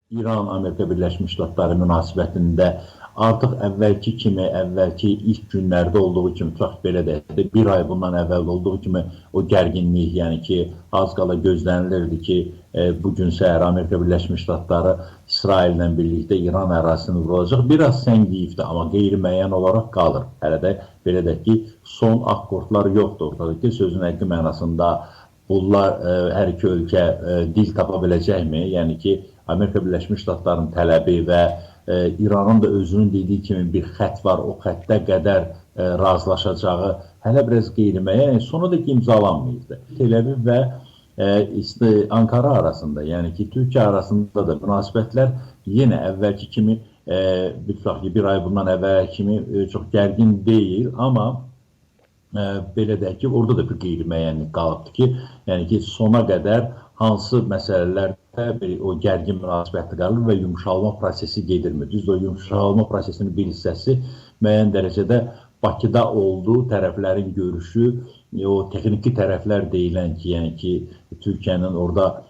İran-Amerika Birləşmiş Ştatları münasibətində artıq əvvəlki kimi, əvvəlki ilk günlərdə olduğu kimi, tutaq belə deyək də, bir ay bundan əvvəl olduğu kimi o gərginlik, yəni ki, az qala gözlənilirdi ki, bu gün səhər Amerika Birləşmiş Ştatları İsraillə birlikdə İran ərazisini vurulacaq. Biraz səngiyibdir, amma qeyri-müəyyən olaraq qalır. Hələ də belə deyək ki, son akkordlar yoxdur ortada ki, sözün həqiqi mənasında bunlar hər iki ölkə dil tapa biləcəkmi? Yəni ki, Amerika Birləşmiş Ştatlarının tələbi və İranın da özünün dediyi kimi bir xətt var, o xəttə qədər razılaşacağı hələ biraz qeyri-müəyyən, yəni sona dək imzalanmayıbdır. Tel-Əviv və Ankara arasında, yəni ki, Türkiyə arasında da münasibətlər yenə əvvəlki kimi, bir tutaq ki, bir ay bundan əvvəl kimi çox gərgin deyil, amma belə deyək ki, orada da bir qeyri-müəyyənlik qalıbdır ki, yəni ki, sona qədər hansı məsələlərdə bir o gərgin münasibət qalır və yumşalma prosesi gedirmi? Düzdür, o yumşalma prosesinin bir hissəsi müəyyən dərəcədə Bakıda oldu, tərəflərin görüşü, o texniki tərəflər deyilən ki, yəni ki, Türkiyənin orada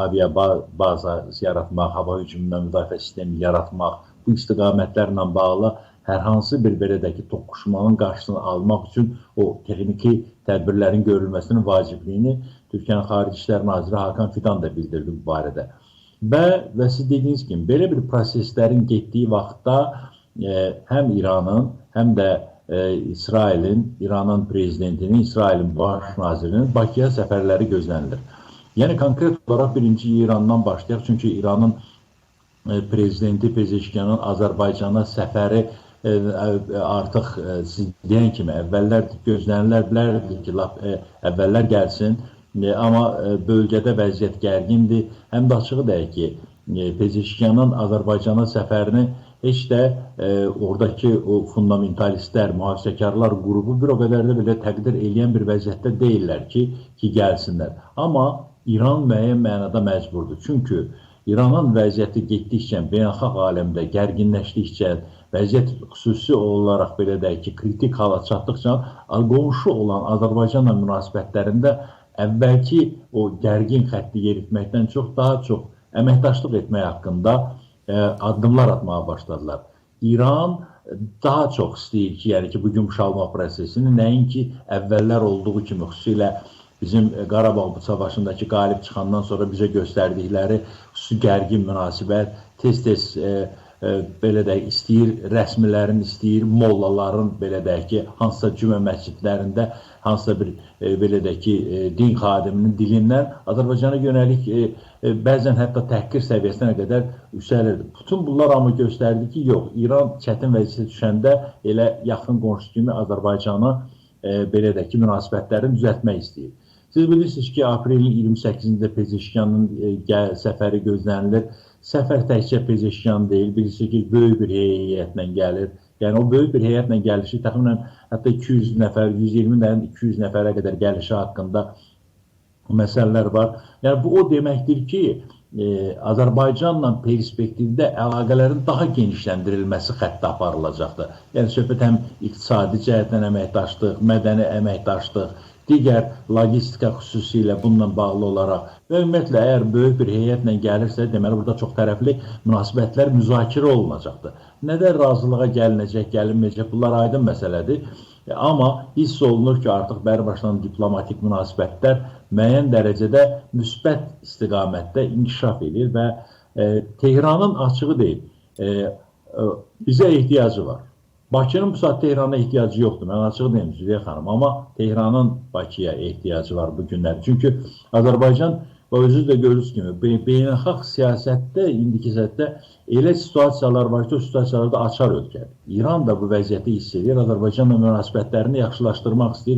aviabaza yaratmaq, hava hücumundan müdafiə sistemi yaratmaq, bu istiqamətlərlə bağlı hər hansı bir belə deyək ki, toqquşmanın qarşısını almaq üçün o texniki tədbirlərin görülməsinin vacibliyini Türkiyənin Xarici İşlər Naziri Hakan Fidan da bildirdi bu barədə. Və siz dediyiniz kimi belə bir proseslərin getdiyi vaxtda həm İranın, həm də İsrailin, İranın prezidentinin, İsrailin baş nazirinin Bakıya səfərləri gözlənilir. Yəni konkret olaraq birinci İrandan başlayaq, çünki İranın prezidenti Pezeşkiyanın Azərbaycana səfəri artıq siz deyən kimi əvvəllər gözlənilər bilərdi ki, lap əvvəllər gəlsin, amma bölgədə vəziyyət gərgindir. Həm də açığı deyək ki, Pezeşkiyanın Azərbaycana səfərini heç də oradakı o fundamentalistlər, mühafizəkarlar qrupu bir o qədər də belə təqdir eləyən bir vəziyyətdə deyillər ki, gəlsinlər. Amma İran müəyyən mənada məcburdur. Çünki İranın vəziyyəti getdikcə beynəlxalq aləmdə gərginləşdikcə, vəziyyət xüsusi olaraq belə deyək ki, kritik hala çatdıqca qonşu olan Azərbaycanla münasibətlərində əvvəlki o gərgin xətti yeritməkdən çox daha çox əməkdaşlıq etmək haqqında addımlar atmağa başladılar. İran daha çox istəyir ki, yəni ki, bu yumşalma prosesini nəinki əvvəllər olduğu kimi, xüsusilə bizim Qarabağ savaşındakı qalib çıxandan sonra bizə göstərdikləri xüsusi gərgin münasibət, tez-tez belə deyək, istəyir rəsmilərin, istəyir mollaların, belə deyək ki, hansısa cümə məscidlərində hansısa bir belə deyək ki, din xadiminin dilindən Azərbaycana yönəlik bəzən hətta təhqir səviyyəsinə qədər yüksəlirdi. Bütün bunlar amma göstərdi ki, yox, İran çətin vəziyyətə düşəndə elə yaxın qonşu kimi Azərbaycana belə deyək ki, münasibətlərini düzəltmək istəyir. Siz bilirsiniz ki, aprelin 28-də Pezeşkiyanın səfəri gözlənilir. Səfər təkcə Pezeşkiyan deyil, bilirsiniz ki, böyük bir heyətlə gəlir. Yəni o böyük bir heyətlə gəlişi təxminən hətta 200 nəfər, 120-dən 200 nəfərə qədər gəlişi haqqında məsələlər var. Yəni bu o deməkdir ki, Azərbaycanla perspektivdə əlaqələrin daha genişləndirilməsi xətti aparılacaqdır. Yəni söhbət həm iqtisadi cəhətdən əməkdaşlıq, mədəni əməkdaşlıq, digər logistika xüsusilə bununla bağlı olaraq və ümumiyyətlə əgər böyük bir heyətlə gəlirsə, deməli burada çox tərəfli münasibətlər müzakirə olunacaqdır. Nədə razılığa gəlinəcək, gəlinməyəcək, bunlar aydın məsələdir. Amma hiss olunur ki, artıq bəri başdan diplomatik münasibətlər müəyyən dərəcədə müsbət istiqamətdə inkişaf edir və Tehranın açığı deyil, bizə ehtiyacı var. Bakının bu saat Tehrana ehtiyacı yoxdur. Mən açığı deyim Züleyxa xanım, amma Tehranın Bakıya ehtiyacı var bu günlər. Çünki Azərbaycan və özünüz də gördüyünüz kimi beynəlxalq siyasətdə, indiki siyasətdə elə situasiyalar var ki, o situasiyalarda açar ölkədir. İran da bu vəziyyəti hiss edir, Azərbaycanla münasibətlərini yaxşılaşdırmaq istəyir.